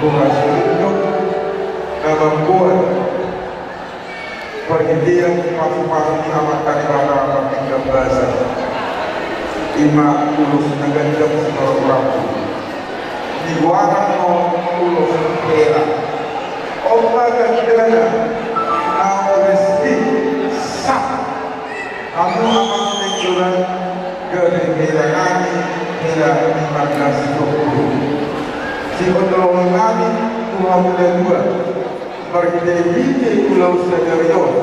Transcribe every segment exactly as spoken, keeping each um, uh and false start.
Horas ma di ho na mamboan parhitean pasupasu ni Amanta Debata pardenggan basa. I ma ulos na ganjang sitorop rambu. Digoaran ma ulos hela. On ma tandana na resmi sah. Hamu amang nang inang, gabe hela nami, hela ni marga Sitompul. Siondolongan nami tu hamu na dua. Marhitehite ulaon sadari on,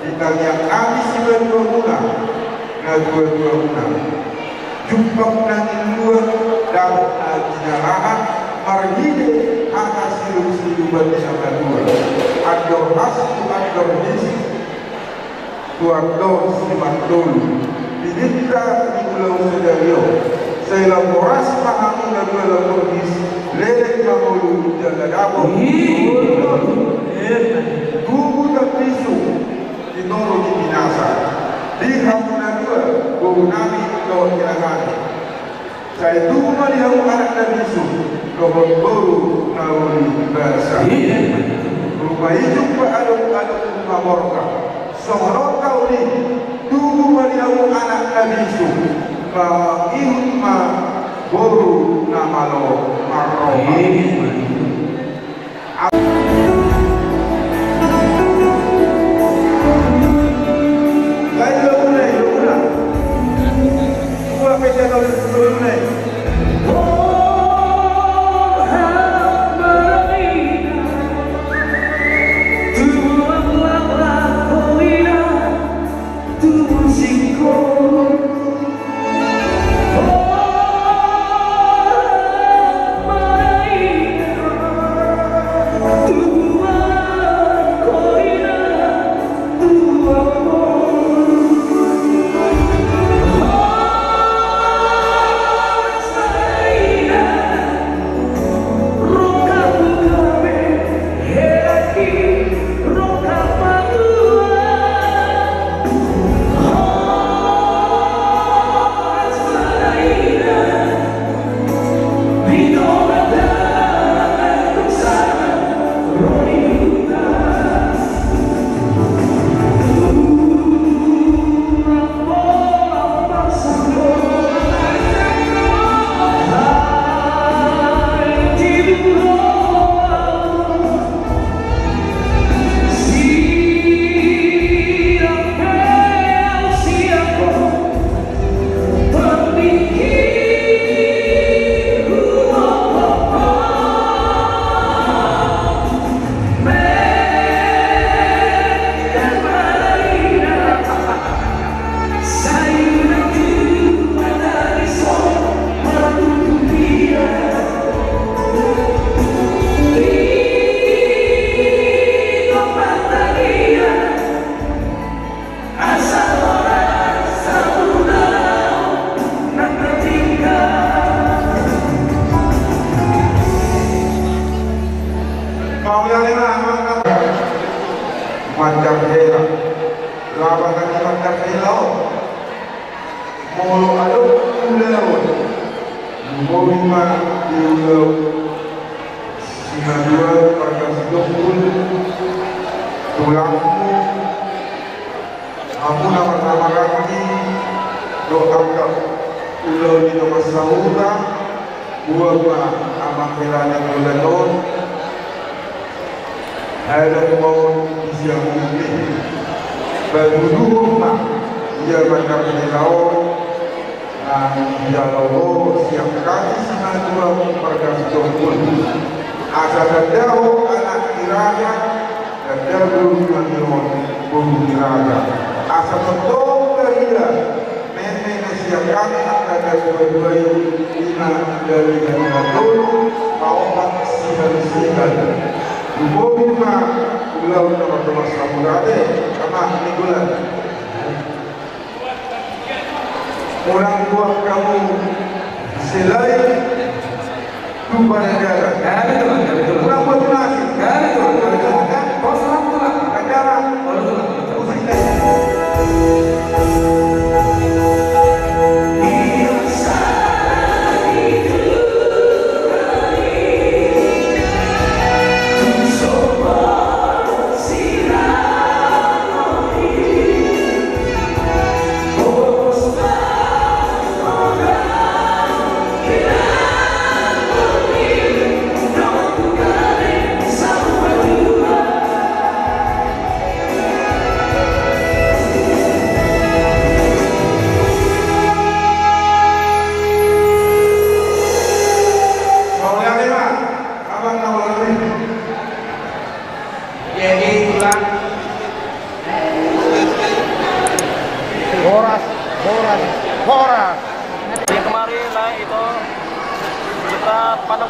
ditangiang hami sipaduamuna, natuatuamuna. Jumpang na niluluan, dapot na jinalahan, marhite hata silup-silupan ni na malua. Andor has tu andor his, tu andor simandolu. Pinta ni ulaon sadari on, sai lam horas ma hamu na dua lam horhis, leleng ma ngolu jala dapot. Tubu tambisung di toru ni pinasa. Di hamu na dua, boru nami dohot hela nami. Sai tubu ma di hamu anak na bisuk dohot boru na uli basa. Ruma ijuk ma adong-adong ruma borngin. Songon on do i, tubu ma di hamu anak na bisuk, ba mangihut ma boru na malo marroha. Mandar hela. Lapatanna mandar hela on. Molo adong ulaon, lumobi ma di ulaon simatua marga Sitompul, tulangmu, hamu na marhahamaranggi, dohot angka ulaon di dongan sahuta, boan ma amang hela ni bulan on. Adong ma on di siamun i. Paduduhon ma ia mandar hela on. Nang dialog sian hami simatua marga Sitompul. Asa tanda ho anak ni raja, tanda boru nami on boru ni raja. Asa tongtong garia meme na sian hami angka na dua-dua i, ima dari na tolu, paopat sihan-sihan. Lumobi ma ulaon na mardongan sahuta, ate, amang ni bulan. Unang buat hamu selai tu panandaran. Ya, betul, ya, betul. Unang buat nasi. Ya, betul, ya, betul. Pos, betul, betul. Panandaran. Betul, betul. Musik lagi. Horas, horas, horas. Di kemari lah itu kita pandang-pandang.